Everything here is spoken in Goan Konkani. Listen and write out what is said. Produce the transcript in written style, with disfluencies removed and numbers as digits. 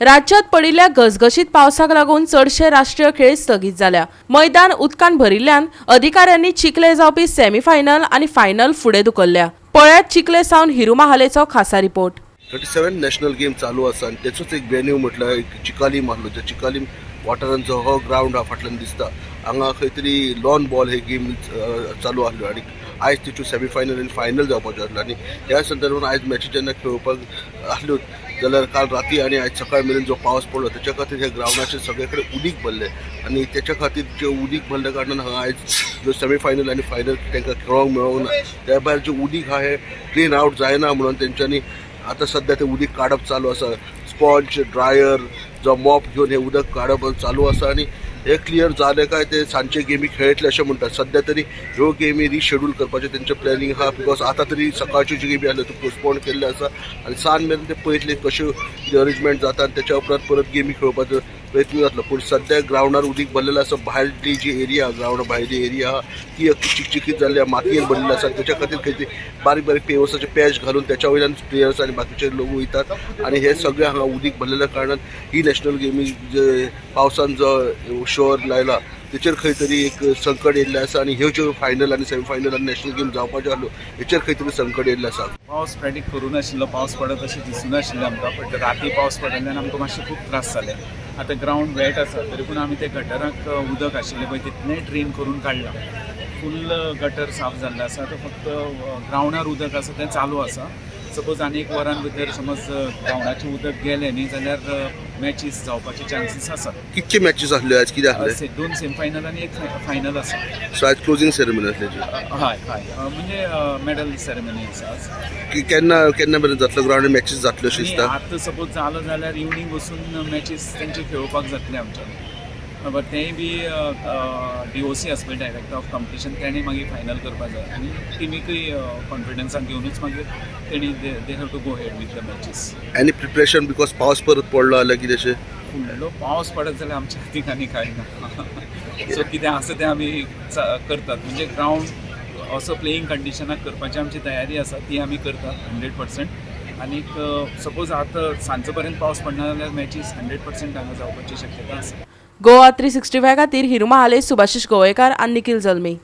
राज्यात पडिल्ल्या घसघशीत पावसाक लागून चडशे राष्ट्रीय खेळ स्थगीत जाल्या. मैदान उदकान भरिल्ल्यान अधिकाऱ्यांनी चिखले जावपी सेमीफायनल आनी फायनल फुडें धुकल्ल्या. पळयात चिखले सावन हिरू महालेचो खासा रिपोर्ट. 37 नॅशनल गेम चालू आसा आनी तेचोच एक वेन्यू म्हटल्यार एक चिकालीम आहलो. त्या चिकालीम वाठारांचो हो ग्रावंड हा फाटल्यान दिसता. हांगा खंय तरी लॉन बॉल हे गेम चालू आहल्यो आनी आयज तेच्यो सेमीफायनल आनी फायनल जावपाच्यो आसल्यो आनी ह्या संदर्भात आयज मॅची जेन्ना खेळोवपाक आहल्योच जाल्यार काल राती आनी आयज सकाळ मेरेन जो पावस पडलो तेच्या खातीर ह्या ग्रावंडाचेर सगळे कडेन उदीक भरलें आनी तेच्या खातीर जे उदीक भरल्या कारणान हांगा आयज जो सेमीफायनल आनी फायनल तांकां खेळोंक मेळोंक ना. त्या भायर जें उदीक आहा हें ड्रेन आवट जायना म्हणून तेंच्यांनी आतां सद्या तें उदीक काडप चालू आसा. स्पॉन्ज, ड्रायर जावं मॉप घेवन हें उदक काडप चालू आसा आनी हें क्लियर जालें काय ते सांजचे गेमी खेळटले अशें म्हणटात. सद्या तरी ह्यो गेमी रिशेड्यूल करपाचें तेंचें प्लॅनिंग आहा, because आतां तरी सकाळच्यो ज्यो गेमी आसल्यो त्यो पोस्टपोन केल्ल्यो आसा आनी सांज मेरेन ते पळयतले कश्यो कितें अरेंजमेंट जाता आनी तेच्या उपरांत परत गेमी खेळोवपाचो प्रयत्न जातलो. पूण सद्या ग्रावंडार उदीक भरलेलें आसा. भायली जी एरिया, ग्रावंडा भायली एरिया आहा ती अख्खी चिकचिकीत जाल्ली आहा, मातयेन भरलेली आसा. तेच्या खातीर खंय तरी बारीक बारीक पेवर्साचे पॅच घालून तेच्या वयल्यान प्लेयर्स आनी बाकीचे लोक वयतात आनी हे सगळे हांगा उदीक भरलेल्या कारणान ही नॅशनल गेमी जे पावसान जो शोर लायला तेचेर खंय तरी एक संकट येयल्लें आसा आनी ह्यो ज्यो फायनल आनी सेमीफायनल आनी नॅशनल गेम जावपाच्यो आहल्यो हेचेर खंय तरी संकट येयल्लें आसा. पावस प्रेडिक्ट करूं नाशिल्लो. पावस पडत अशें दिसूं नाशिल्लें आमकां, बट राती पावस पडिल्ल्यान आमकां मातशे खूब त्रास जाले. आतां ग्रावंड वेट आसा, तरी पूण आमी ते गटराक उदक आशिल्लें पळय तितलें ड्रेन करून काडलां. फूल गटर साफ जाल्लें आसा. आतां फक्त ग्रावंडार उदक आसा तें चालू आसा. सपोज आनी एक वरान भितर समज ग्रावंडाचें उदक गेलें न्ही जाल्यार मॅचीस जावपाचे चान्सीस आसात. कितके मॅचीस आहल्यो आयज, कितें आहलें? दोन सेमीफायनल आनी एक फायनल आसा. सो आयज क्लोजींग सेरेमनी आसली? हय हय म्हणजे मेडल सेरेमनी आसा आज. की केन्ना केन्ना मेरेन जातलो ग्रावंड, मॅचीस जातल्यो अशें आनी दिसता? आतां सपोज जालो जाल्यार इवनींग वचून मॅचीस तेंचे खेळोवपाक जातले आमच्यान, बट तेंय बी डीओसी आसा पळय, डायरेक्टर ऑफ कॉम्पिटिशन, तेणें मागीर फायनल करपाक जाय आनी टिमीकय कॉन्फिडन्सान घेवनूच मागीर तेणी they have to go ahead with the matches. आनी प्रिपरेशन, because पावस परत पडलो जाल्यार कितें अशें? फुडलो पावस पडत जाल्यार आमच्या हातीक आनी कांय ना. सो कितें आसा तें आमी करतात. म्हणजे ग्रावंड असो प्लेईंग कंडिशनाक करपाची आमची तयारी आसा, ती आमी करतात 100%. आनीक सपोज आतां सांजचे पर्यंत पावस पडना जाल्यार मॅचीस 100% हांगा जावपाची शक्यता आसा. गोवा 365 खातीर हिरू महाले, सुभाषिश गोवेकार आनी निखिल जल्मी.